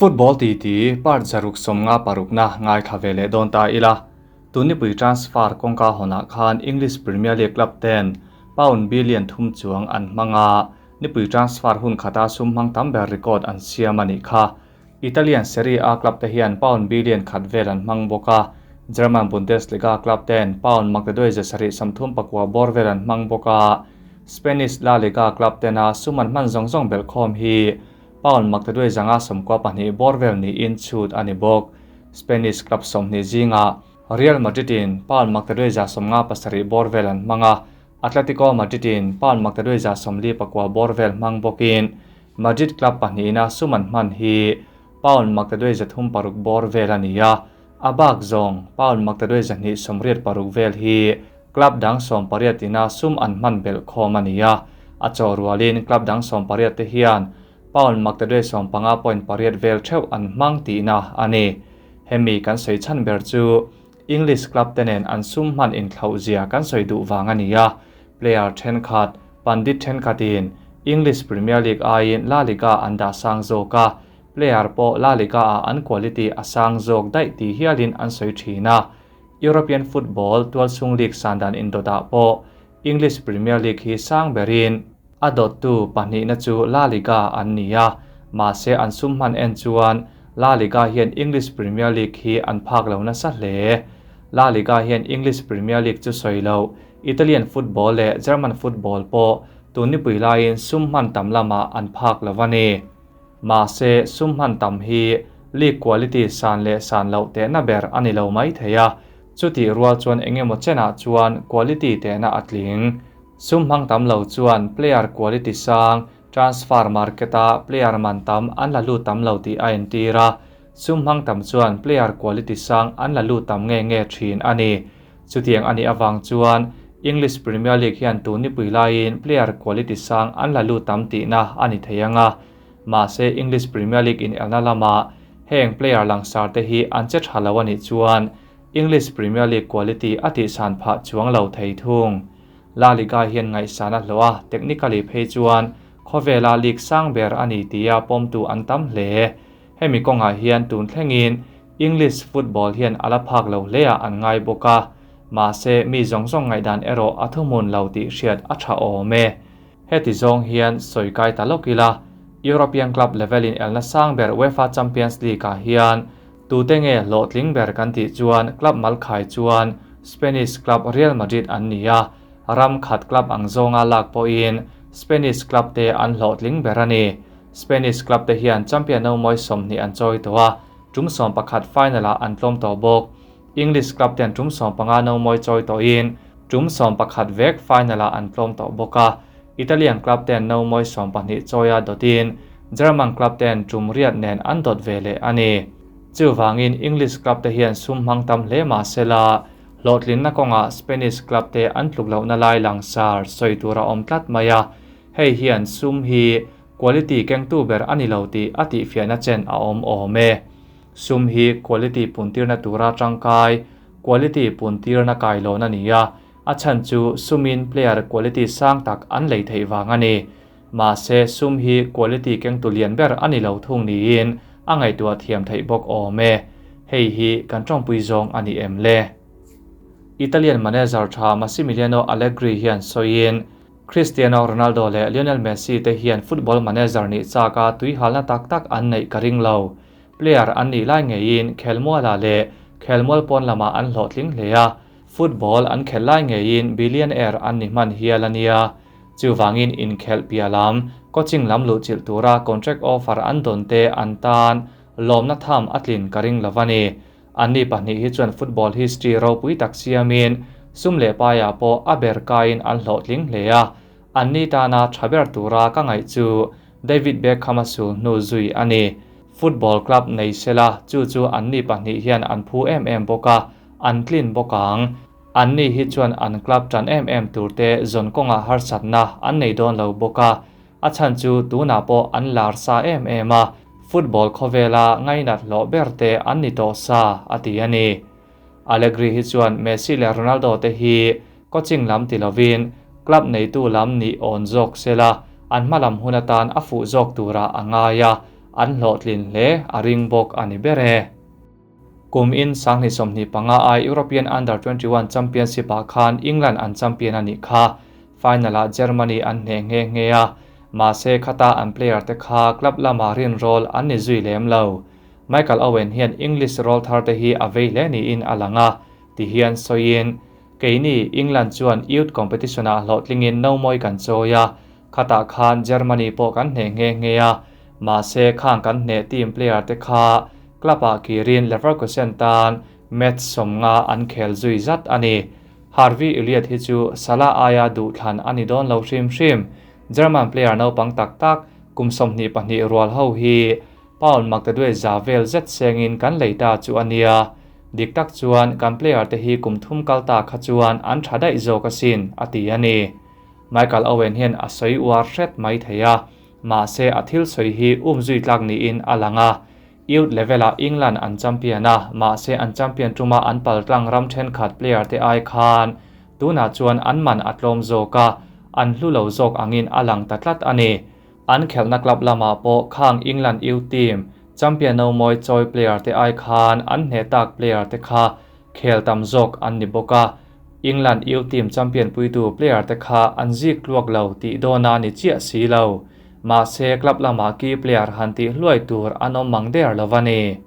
Football titi part 156na ngaithla ve leh dawn ta ila. Tun nipui transfer kawngka hawnah khan English Premier League club ten pound billion thum chuang an hmang a, nipui transfer hun khata sum hmang tam ber record an siam a nih kha. Italian Serie A club te hian pound billion khat vel an hmang bawk a, German Bundesliga club ten pound maktaduai 734 bawr vel an hmang bawk a, Spanish La Liga club tena sum an hman zawng zawng belhkhawm hi pound maktaduai 592 bawr vel niin chhut a ni bawk. Spanish club 20 zingah Real Madrid-in pound maktaduai 57 bawr vel an hmang a, Atletico Madrid-in pound maktaduai 49 bawr vel hmang bawkin Madrid club pahnihna sum an hman hi pound maktaduai 306 bawr vel a ni a, a bak zawng pound maktaduai 286 vel hi club dang 18 ina sum an hman belhkhawm a ni a, a chaw rualin club dang 18 te hian pound maktaduai 15.8 vel theuh an hmang tihna a ni. Hemi kan sawi chhan ber chu English club te nen an sum hman inthlauh zia kan sawi duh vang a ni a, player thenkhat, pandit thenkhatin English Premier League aiin La Liga an dah sang zawk a, player pawh La Liga ah an quality a sang zawk daih tih hialin an sawi thin a. European football tualchhung league san dan indawtah pawh English Premier League hi sang berin a dawttu pahnihna chu La Liga an ni a, mahse an sum hman en chuan La Liga hian English Premier League hi an phak lo nasa hle. La Liga hian English Premier League chu sawi lo, Italian football leh German football pawh tun nipui laiin sum hman tam lamah an phak lo a ni. Mahse sum hman tam hi league quality san leh san loh tehna ber a ni lo mai thei a, chutih rual chuan eng emaw chenah chuan quality tehna a tling. Sum hmang tam lo chuan player quality sang, transfer market-a player man tam an la lut tam lo tih a entir a, sum hmang tam chuan player quality sang an la lut tam nge nge thin a ni. Chutiang a nih avang chuan English Premier League hian tun nipui laiin player quality sang an la lut tam tihna a ni thei ang a, mahse English Premier League inelna lamah heng player langsar te hi an che tha lo a nih chuan English Premier League quality a tihsan phah chuang lo thei thung. La Liga hian ngaihsan a hlawh a, technically phei chuan khawvela league sang ber a ni tia pawmtu an tam hle. Hemi kawngah hian tun thlengin English football hian a la phak lo hle ah an ngai bawk a, mahse mi zawng zawng ngaihdan erawh a thuhmun lo tih hriat a tha awm e. Heti zawng hian sawi kai ta lawk ila, European club level in elna sang ber UEFA Champions League ah hian tute nge hlawhtling ber kan tih chuan club malkhai chuan Spanish club Real Madrid an ni a, ram khat club ang zawnga lak pawhin Spanish club te an hlawhtling ber a ni. Spanish club te hian champion no mawi 20 an chawi tawh a, tum 11 final ah an tlawm tawh bawk. English club ten tum 15 no mawi chawi tawhin tum 11 vek final ah an tlawm tawh bawk a. Italian club ten no mawi 12 chawia dawtin German club ten tum riat nen an dawt ve leh a ni. Chuwangin English club te hian sum hmang tam hle mah sela, hlawhtlinna kawngah Spanish club te an tluk lohna lai langsar sawi tur a awm tlat mai a, hei hian sum hi quality kengtu ber a ni lo tih a tihfiahna chen a awm awm e. Sum hi quality puntirna tura tangkai, quality puntirna kailawn a ni a, a chhan chu sumin player quality sang tak an lei theih vang a ni. Mahse sum hi quality kengtu lian ber a ni lo thung niin a ngaihtuah thiam theih bawk awm e. Hei hi kan tawngpui zawng a ni em le. Italian manager tha Massimiliano Allegri hian sawiin Cristiano Ronaldo leh Lionel Messi te hian football manager nih chaka tuihalna tak tak an neih ka ring lo. Player an nih lai ngeiin khelmuala leh khelmual pawn lamah an hlawhtling hle a, football an khel lai ngeiin billionaire an ni hman hial a nia. Chuwangin inkhelh piah lam, coaching lam luh chilh tura contract offer an dawn te an tan lawmna tham a tlin ka ring lo a ni. An ni pahnih hi chuan football history ropui tak siamin sum leh paia pawh a ber kaiin an hlawhtling hle a, an ni tana tha ber tura ka ngaih chu David Beckham a sul hnu zui a ni. Football club nei sela chu chu an ni pahnih hian an phu em em bawk a, an tlin bawk ang. An ni hi chuan an club tan em em turte zawn kawnga harsatna an nei dawn lo bawk a, a chhan chu tunah pawh an lar sa em em a, football khawvela ngainat hlawh ber te an ni tawh sa a ti a ni. Allegri hi chuan Messi leh Ronaldo te hi coaching lam ti lovin club neitu lam ni awn zawk sela an hma lam hun atan a fuh zawk tura a ngai a, an hlawhtlin hle a ring bawk a ni ber e. Kum in 2025 a European Under 21 Championship ah khan England an champion a nih kha. Final ah Germany an hneh nghe nghe a, mahse khata an player te kha club lama rinrawl an ni zui lem lo. Michael Owen hian English rawlthar te hi a vei hle niin a lang a, ti hian sawiin, Keini England chuan youth competition ah hlawhtlingin no mawi kan chawi a, khatah khan Germany pawh kan hneh nghe nghe a, mahse khang kan hneh team player te kha club ah kirin Leverkusen tan match 50 an khel zui zat a ni. Harvey Elliott hi chu Salah aia duhthlan a ni dawn lo hrim hrim. German player naupang tak tak kum 22 rual ho hi Pound maktaduai za vel zet sengin kan lei ta chu a nia. Dik tak chuan kan player te hi kum thum kal ta kha chuan an tha daih zawk asin, a ti a ni. Michael Owen hian a sawi uar hret mai thei a, mahse a thil sawi hi um zui tlak niin a lang a. Youth level ah England an champion a, mahse an champion tuma an paltlang ram thenkhat player te ai khan tunah chuan an man a tlawm zawk a, an hlu lo zawk angin a lang ta tlat a ni. An khelhna club lamah pawh khang England youth team champion no mawi chawi player te ai khan an hneh tak player te kha khel tam zawk an ni bawk a. England youth team champion puitu player te kha an zik tluak lo tih dawna ni chiah si lo. Mahse club lamah key player han tih hluai tur an awm mang der lo a ni.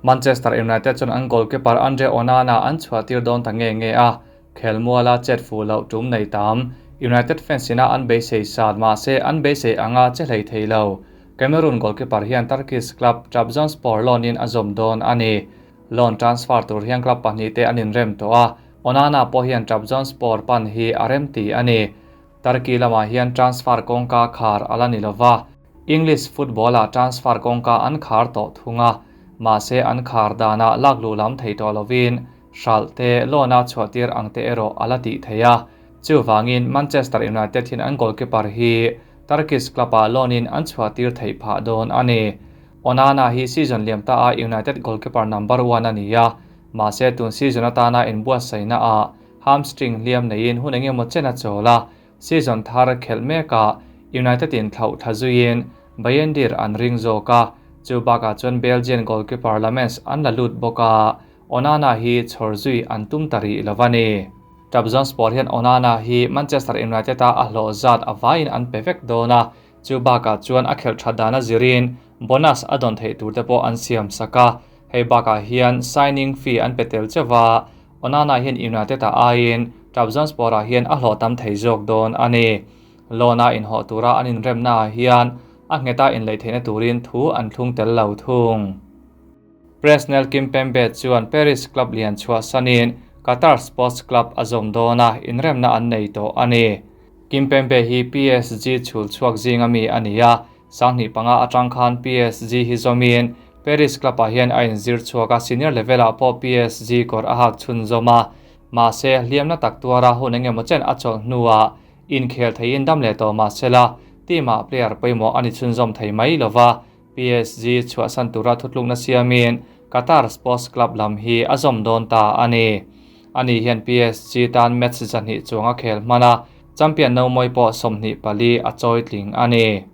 Manchester United chuan an goalkeeper Andre Onana an chhuah tir dawn ta nge nge a, khelmuala chet fuh loh tum nei tam. United fans ina an beisei sat mahse an beisei anga che hlei thei lo. Cameroon goalkeeper hian Turkish club Trabzonspor loan in a zawm dawn a ni. Loan transfer tur hian club pahnih te an inrem tawh a, Onana pawh hian Trabzonspor pan hi a rem ti a ni. Turkey lamah hian transfer kawngka khar a la ni lova, English football ah transfer kawngka an khar tawh thung a, mahse an khar danah lak luh lam thei tawh lovin hralh te loan a chhuah tir ang te erawh a la tih thei a. Chuvangin Manchester United hian an goalkeeper hi Turkish club ah loan in an chhuah tir theih phah dawn a ni. Onana hi season liam ta a United goalkeeper number one a ni a, mahse tun season atana inbuatsaihna ah hamstring hliam neiin hun engemaw chen a chawl a, season thar khelh mekah United in thlauh thla zuiin Bayindir an ring zawk a, chu bakah chuan Belgian goalkeeper Lammens an la lut bawk a, Onana hi chhawr zui an tum ta rih lo a ni. Trabzonspor hian Onana hi Manchester United a a hlawh zat a vaiin an pe vek dawn a, chu bakah chuan a khelh that dan a zirin bonus a dawn theih tur te pawh an siam sak a, hei bakah hian signing fee an pe tel chauh a, Onana hian United a aiin Trabzonspor ah hian a hlawh tam thei zawk dawn a ni. Loan a inhawh tura an inremna ah hian a ngheta inleih theihna turin thu an thlung tel lo thung. Presnel Kimpembe chuan Paris club lian chhuahsanin Qatar Sports Club a zawm dawn a, inremna an nei tawh a ni. Kimpembe hi PSG chhul chhuak zinga mi a ni a, 2005 atang khan PSG hi zawmin Paris club ah hian a inzir chhuak a, senior level ah pawh PSG kawr a hak chhunzawm a, mahse hliamna tak tuara hun engemaw chen a chawlh hnuah inkhel theiin dam leh tawh mahsela team ah player pawimawh a ni chhunzawm thei mai lova, PSG chhuahsan tura thutlukna siamin Qatar Sports Club lam hi a zawm dawn ta a ni. Ani hian PSG tan match 200 chuang a khel hman a, champion no mawi pawh 24 a chawi tling a ni.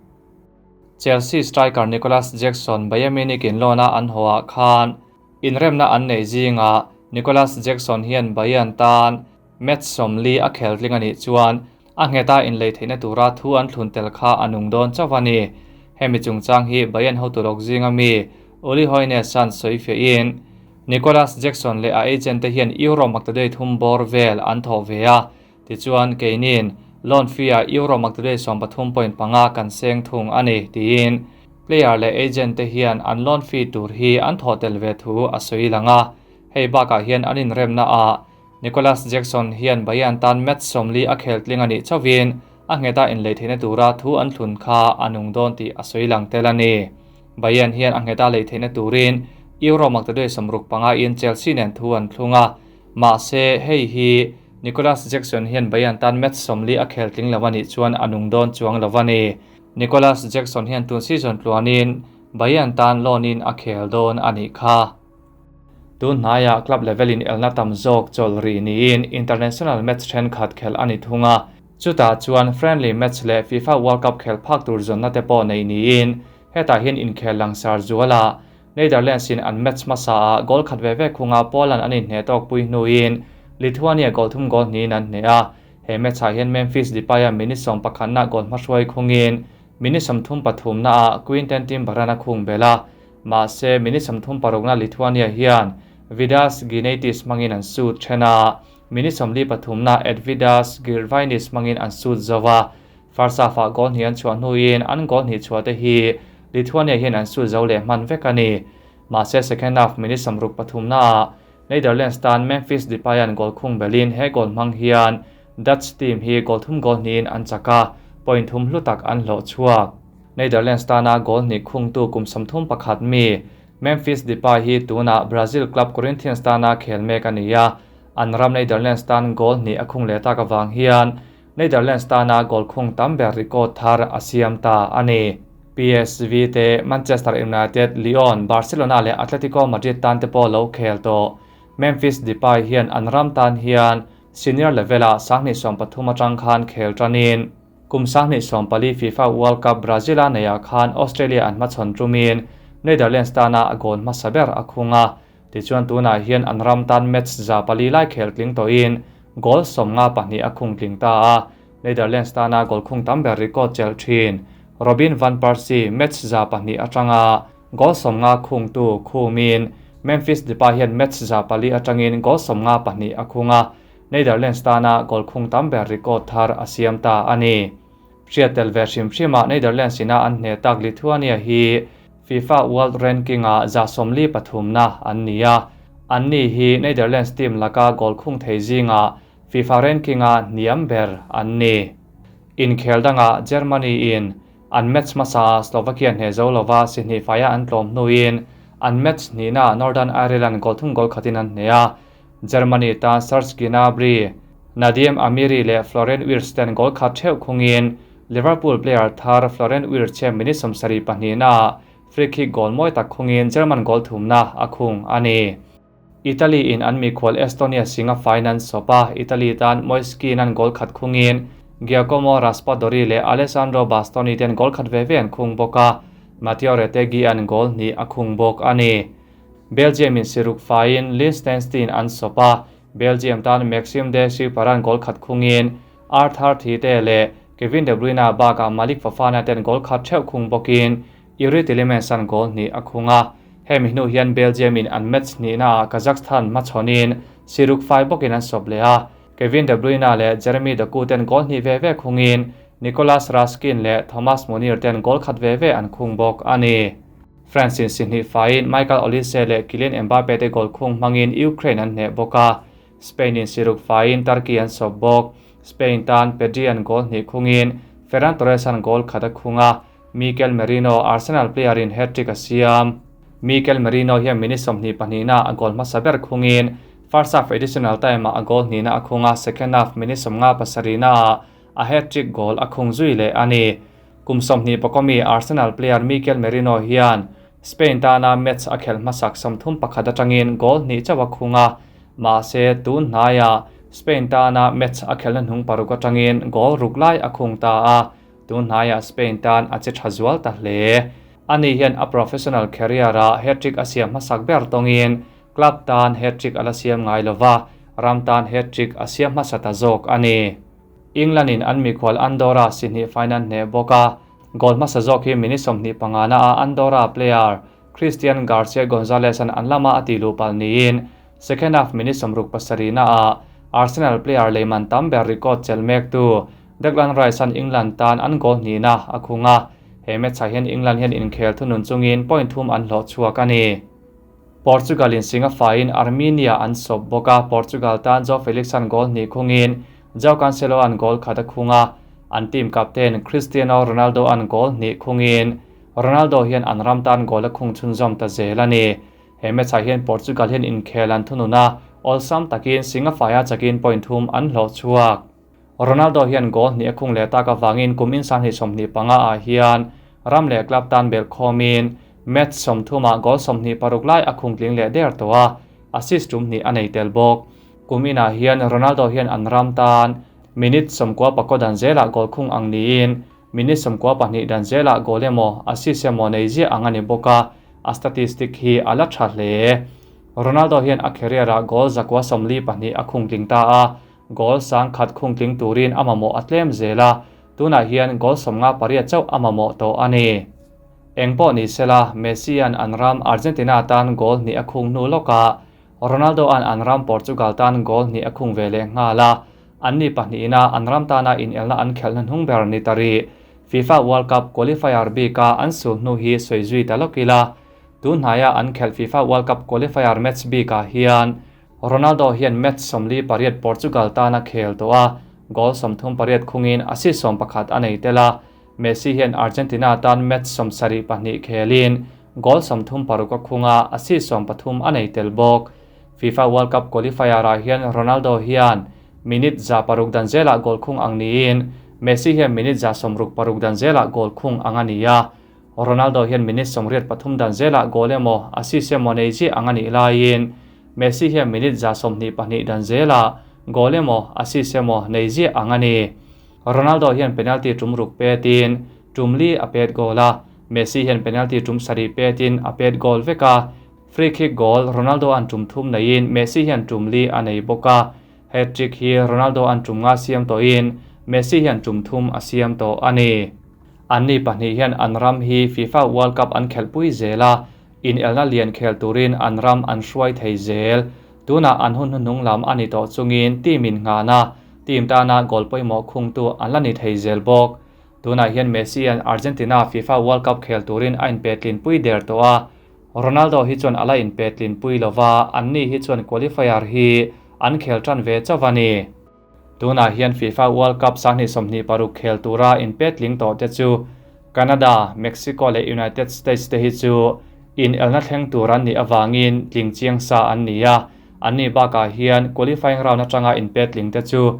Chelsea striker Nicolas Jackson Bayern Munich in loan a an haw ah khan inremna an nei zingah Nicolas Jackson hian Bayern tan match 40 a khel tling a nih chuan a ngheta inlei theihna tura thu an thlun tel kha a nung dawn chauh a ni. Hemi chungchang hi Bayern hotu lawk zinga mi Uli Hoeneß an sawi fiahin Nicolas Jackson leh a agent te hian euro maktaduai thum bawr vel an thawh ve a, tichuan keinin loan fee ah euro maktaduai 13.5 kan seng thung a ni tiin player leh agent te hian an loan fee tur hi an thawh tel ve thu a sawi lang a. Hei bakah hian an inremna ah Nicolas Jackson hian Bayern tan match 40 a khel tling a nih chauhin a ngheta inlei theihna tura thu an thlun kha a nung dawn tih a sawi lang tel a ni. Bayern hian a ngheta lei theihna turin euro maktaduai 65 in Chelsea nen thu an thlung a, mahse hei hi Nicolas Jackson hian Bayern tan match 40 a khel tling lo a nih chuan a nung dawn chuang lo a ni. Nicolas Jackson hian tun season tluanin Bayern tan loan in a khel dawn a nih kha. Tun hnaiah club level in elna tam zawk chawl ri niin international match thenkhat khel a ni thung a, chutah chuan friendly match leh FIFA World Cup khel phak tur zawnna te pawh nei niin. Hetah hian inkhel langsar zualah Netherlands in an match hmasa ah goal khat ve ve khunga Poland an inhneh tawk pui hnuin Lithuania goal thum goal hnihin an hneh a. He match ah hian Memphis Depay-a minute 11 na goal hmahruai khungin minute 33 na ah Quinten Timber-a'n a khung belh a. Mahse minute 36 na Lithuania hian Vidas Gineitis hmangin an sut then a, minute 43 na Edvidas Girvainis hmangin an sut zo a. First half ah goal hnih an chhuah hnuin an goal hnih chhuah te hi Lithuania hian an sut zo leh hman vek a ni. Mahse second half minute 63 na ah Netherlands tan Memphis Depay-a'n goal khung belhin he goal hmang hian Dutch team hi goal thum goal hnihin an chak a, point thum hlu tak an hlawh chhuak. Netherlands tana goal hnih khungtu kum 31 mi Memphis Depay hi tunah Brazil club Corinthians tana khel mek a ni a, an ram Netherlands tan goal hnih a khung leh tak avang hian Netherlands tana goal khung tam ber record thar a siam ta a ni. PSV te Manchester United, Lyon, Barcelona leh Atletico Madrid tan te pawh lo khel tawh. Memphis Depay hian an ram tan hian senior level ah 2013 atang khan khel tanin kum 2014 FIFA World Cup Brazil a neihah khan Australia an hmachhawn tumin Netherlands tana a goal hmasa ber a khung a. Tichuan tunah hian an ram tan match 400 lai khel tling tawhin goal 52 a khung tling ta a. Netherlands tana goal khung tam ber record chelh thin Robin van Persie match 200 atanga goal 50 khung tu khumin Memphis Depay hian match 400 atangin goal 52 a khung a. Netherlands tana goal khung tam ber record thar a siam ta a ni. Hriat ve hrim hrima Netherlands ina an hne tak Lithuania hi FIFA World Ranking ah 143 na an ni a. An ni hi Netherlands team laka goal khung thei zinga FIFA ranking a hniam ber an ni. Inkhel danga Germany in an match hmasa Slovakia hne zo lova si hnih faia an tlawm hnuin an match hnihna Northern Ireland goal thum goal khatin an hne a. Germany tan Serge Gnabry, Nadiem Amiri leh Florian Wirtz ten goal khat theuh khungin Liverpool player thar Florian Wirtz hian minute 72 na free kick goal mawi tak khungin German goal thumna a khung a ni. Italy in an mikhual Estonia singa finance sopa Italy tan Moise Kean an goal khat khungin Giacomo Raspadori leh Alessandro Bastoni ten goal khat ve ve an khung bawk a. Matteo Retegui an goal hnih a khung bawk a ni. Belgium in siruk faiin Liechtenstein an sopa Belgium tan Maxim De Cuyper goal khat khungin Arthur Theate leh Kevin De Bruyne baka Malik Fofana ten goal khat theuh khung bawkin Youri Tielemans an goal hnih a khung a. Hemi hnu hian Belgium in an match hnihna Kazakhstan hmachhawnin siruk fai bawkin an sawp leh a. Kevin De Bruyne leh Jeremy Doku ten goal hnih ve ve khungin Nicolas Raskin leh Thomas Meunier ten goal khat ve ve an khung bawk a ni. France in si hnih faiin Michael Olise leh Kylian Mbappe te goal khung hmangin Ukraine an hneh bawk a. Spain in siruk faiin Turkey an sawp bawk. Spain tan Pedri an goal hnih khungin Ferran Torres an goal khat a khung a. Mikel Merino Arsenal player in hat-trick a siam. Mikel Merino hian minute 22 na a goal hmasa ber khungin first half additional time ah a goal hnihna a khung a. Second half minute 57 na a hat-trick goal a khung zui leh a ni. Kum 28 mi Arsenal player Mikel Merino hian Spain tana match a khel hmasak 31 atangin goal hnih chauh a khung a. Mahse tun hnaia Spain tana match a khelna hnung paruk atangin goal ruk lai a khung ta a. Tun hnaia Spain tan a che tha zual ta hle. Ani hian a professional career a hat-trick a siam hmasak ber tawngin club tan hat-trick ala siam ngai lova, ram tan hat-trick a siam hmasa ta zawk a ni. England in an mikhual Andorra si hnih final hne bawk a. Goal hmasa zawk hi minute 25 na a Andorra player Christian Garcia Gonzalez an an lama a ti lupal niin second half minute 67 na a Arsenal player leiman tam ber record chel mek tu Declan Rice an England tan an goal hnihna a khung a. He match ah hian England hian inkhel thunun chungin point thum an hlawh chhuak a ni. Portugal in singa faiin Armenia an sawp bawk a. Portugal tan Joao Felix an goal hnih khungin Joao Cancelo an goal khat a khung a. An team captain Cristiano Ronaldo an goal hnih khungin Ronaldo hian an ram tan goal a khung chhunzawm ta zel a ni. He match ah hian Portugal hian inkhel an thunun a, awlsam takin singa faia chakin point thum an hlawh chhuak. Ronaldo hian goal hnih a khung leh tak awangin kum in 2025 ah hian ram leh club tan bel khawmin match 30 ah goal 26 lai a khung tling leh der tawh a, assist tum hnih a nei tel bawk. Kum inah hian Ronaldo hian an ram tan minute 94 dan zelah goal khung ang niin Minute 92 dan zelah goal emaw assist emaw nei ziah ang a ni bawk a, a statistic hi a la tha hle. Ronaldo hian a career ah goal 142 a khung tling ta a, goal 1000 khung tling turin a mamawh a tlem zel a, tunah hian goal 58 chauh a mamawh tawh a ni. Engpawh ni sela, Messi an an ram Argentina tan goal hnih a khung hnu lawkah Ronaldo an an ram Portugal tan goal hnih a khung ve leh nghal a, anni pahnihin an ram tana inelna an khelhna hnung ber ni ta rih. FIFA World Cup qualifier bika an sul hnu hi sawi zui ta lawk ila. Tun hnaia an khelh FIFA World Cup qualifier match bikah hian Ronaldo hian match 48 Portugal tana khel tawh a, goal 38 khungin assist 11 a nei tel a. Messi hian Argentina tan match 72 khelin goal 36 a khunga assist 13 a nei tel bawk. FIFA World Cup qualifier ah hian Ronaldo hian minute 106 dan zela goal khung ang niin Messi hian minute 66 dan zela goal khung ang ani a. Ronaldo hian minute 83 dan zela goal emaw assist emaw nei chi ang ani laiin Messi hian minute 22 dan zela goal emaw assist emaw nei chi ang ani. Ronaldo hian penalty tum ruk petin tum li a pet goal a, Messi hian penalty tum sari petin a pet goal veka. Free kick goal Ronaldo an tum thum neiin Messi hian tum li a nei bawk a. Hat-trick hi Ronaldo an tum nga siam tawhin Messi hian tum thum a siam tawh a ni. Anni pahnih hian an ram hi FIFA World Cup an khelhpui zel a, in elna lian khel turin an ram an hruai thei zel. Tunah an hun hnung lam ani tawh chungin team in ngana, team tana goal pawimawh khungtu an la ni thei zel bawk. Tunah hian Messi an Argentina FIFA World Cup khel turin a inpetlin pui der tawh a. Ronaldo hi chuan ala inpetlin pui lova, anni hi chuan qualifier hi an khel tan ve chawani. Tunah hian FIFA World Cup 2026 khel tura inpetling tawh te chu Canada, Mexico leh United States te hi chu in elna thleng tur an ni awangin tling chiang sa an ni a. Anni bakah hian qualifying round atanga inpetling te chu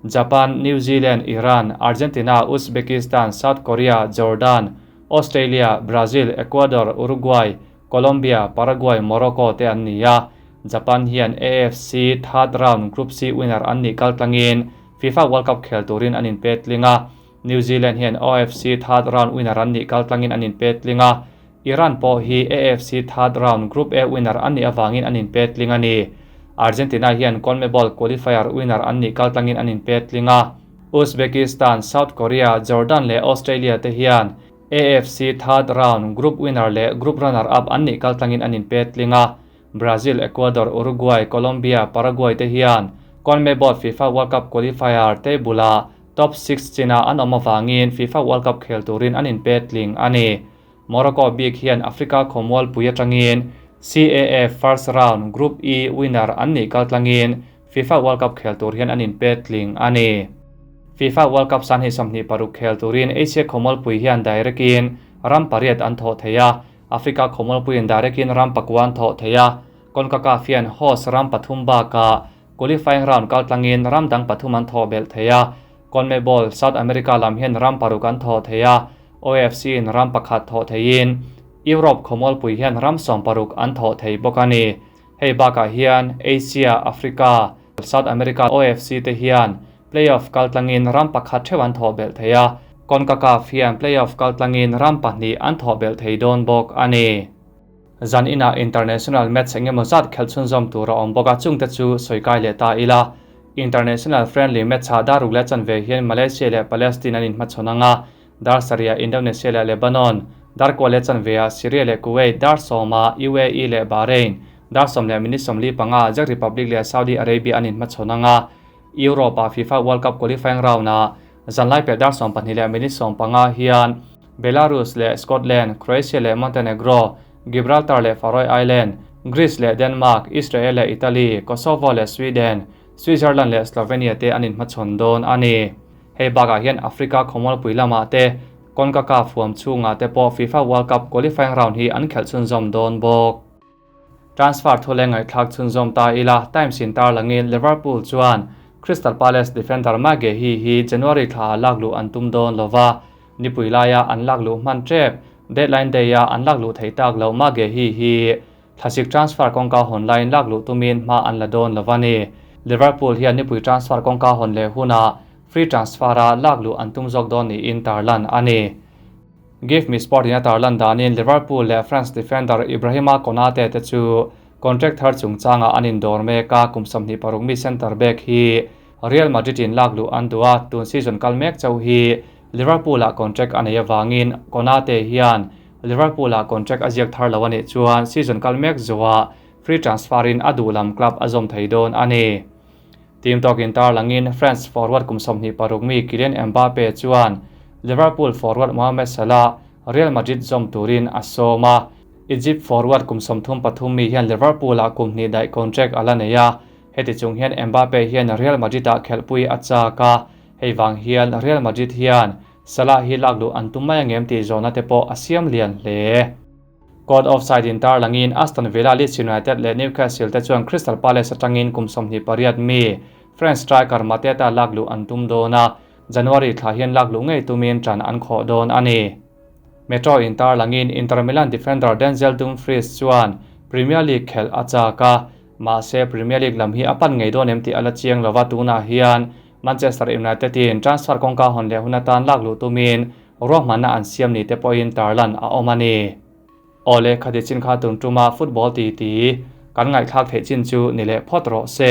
Japan, New Zealand, Iran, Argentina, Uzbekistan, South Korea, Jordan, Australia, Brazil, Ecuador, Uruguay, Colombia, Paraguay, Morocco te an ni a. Japan hian AFC third round Group C winner an ni kaltlangin FIFA World Cup khel turin an inpetlinga. New Zealand hian OFC third round winner an ni kaltlangin an inpetlinga. Iran pawh hi AFC third round Group A winner an ni awangin an inpetling a ni. Argentina hian CONMEBOL qualifier winner an ni kaltlangin an inpetlinga. Uzbekistan, South Korea, Jordan leh Australia te hian AFC third round group winner leh group runner up an ni kaltlangin an inpetlinga. Brazil, Ecuador, Uruguay, Colombia, Paraguay te hian CONMEBOL FIFA World Cup qualifier table-a top 6 china an awm awangin FIFA World Cup khel turin an inpetling a ni. Morocco bik hian Africa khawmual pui atangin CAF first round Group E winner an ni kaltlangin FIFA World Cup khel tur hian an inpetling a ni. FIFA World Cup 2026 khel turin Asia khawmual pui hian direct in ram pariat an thawh thei a. Africa khawmual puiin direct in ram pakuan thawh thei a. CONCACAF hian host ram pathum bakah qualifying round kaltlangin ram dang pathum an thawh belh thei a. CONMEBOL South America lam hian ram paruk an thawh thei a. OFC in ram pakhat thawh theiin Europe khawmual pui hian ram 60 an thawh thei bawk a ni. Hei bakah hian Asia, Africa, South America OFC te hian playoff kaltlangin ram pakhat theuh an thawh belh thei a. CONCACAF hian playoff kaltlangin ram pahnih an thawh belh thei dawn bawk a ni. Zan ina international match engemaw zat khelh chhunzawm tur a awm bawk a, chungte chu sawi kai leh ta ila. International friendly match ah daruk leh chanve hian Malaysia leh Palestine an inhmachhawn anga, dar saria Indonesia leh Lebanon, dar kua leh chanve ah Syria leh Kuwait, dar sawma UAE leh Bahrain, dar sawm leh minute 45 Czech Republic leh Saudi Arabia an inhmachhawn anga. Europe ah FIFA World Cup qualifying round ah zanlai pel dar 12 leh minute 15 hian Belarus leh Scotland, Croatia leh Montenegro, Gibraltar leh Faroe Island, Greece leh Denmark, Israel leh Italy, Kosovo leh Sweden, Switzerland leh Slovenia te an inhmachhawn dawn a ni. Hei bakah hian Africa khawmual pui lamah te CONCACAF huam chhungah te pawh FIFA World Cup qualifying round hi an khelh chhunzawm dawn bawk. Transfer thu leh ngaihthlak chhunzawm ta ila, Times in tar langin Liverpool chuan Crystal Palace defender Maguire hi January thla lakluh an tum dawn lova, nipui laia an lakluh hman tep, deadline day a an lakluh thei tak lo Maguire hi thlasik transfer kawngka hawn laiin lakluh tumin hma an la dawn lova ni. Liverpool hian nipui transfer kawngka hawn leh huna free transfer-a lakluh an tum zawk dawn niin tarlan a ni. Give Me Sport in a tarlan danin Liverpool leh France defender Ibrahima Konate te chu contract thar chungchangah an indawr mek a, kum 26 mi centre back hi Real Madrid in lakluh an duh a, tun season kal mek chauh hi Liverpool-ah contract a nei avangin Konate hian Liverpool-ah contract a ziak thar lo a nih chuan season kal mek zuah free transfer in a duh lam club a zawm thei dawn a ni. Team tawkin tarlangin France forward kum 26 mi Kylian Mbappe chuan Liverpool forward Mohamed Salah Real Madrid zawm turin a sawm a. Egypt forward kum 33 mi hian Liverpool-ah kum hnih daih contract a la nei a, heti chung hian Mbappe hian Real Madrid-ah khelhpui a chak a, hei vang hian Real Madrid hian Salah hi lakluh an tum mai angem tih zawhna te pawh a siam lian hle. Caught offside in tarlangin Aston Villa, Leeds United leh Newcastle te chuan Crystal Palace atangin kum 28 mi French striker Mateta lakluh an tum dawn a, January thla hian lakluh ngei tumin ṭan an khawh dawn a ni. Metro in tarlangin Inter Milan defender Denzel Dumfries chuan Premier League khelh a chak a, mahse Premier League lam hi a pan ngei dawn em tih a la chiang lova, tunah hian Manchester United in transfer kawngka hawn leh hun atan lakluh tumin ruahmanna an siam ni te pawhin tarlan a awm a ni. Awle, khati chin kha tun tuma football ti ti kan ngaihthlak theih chin chu ni leh phawt rawh se.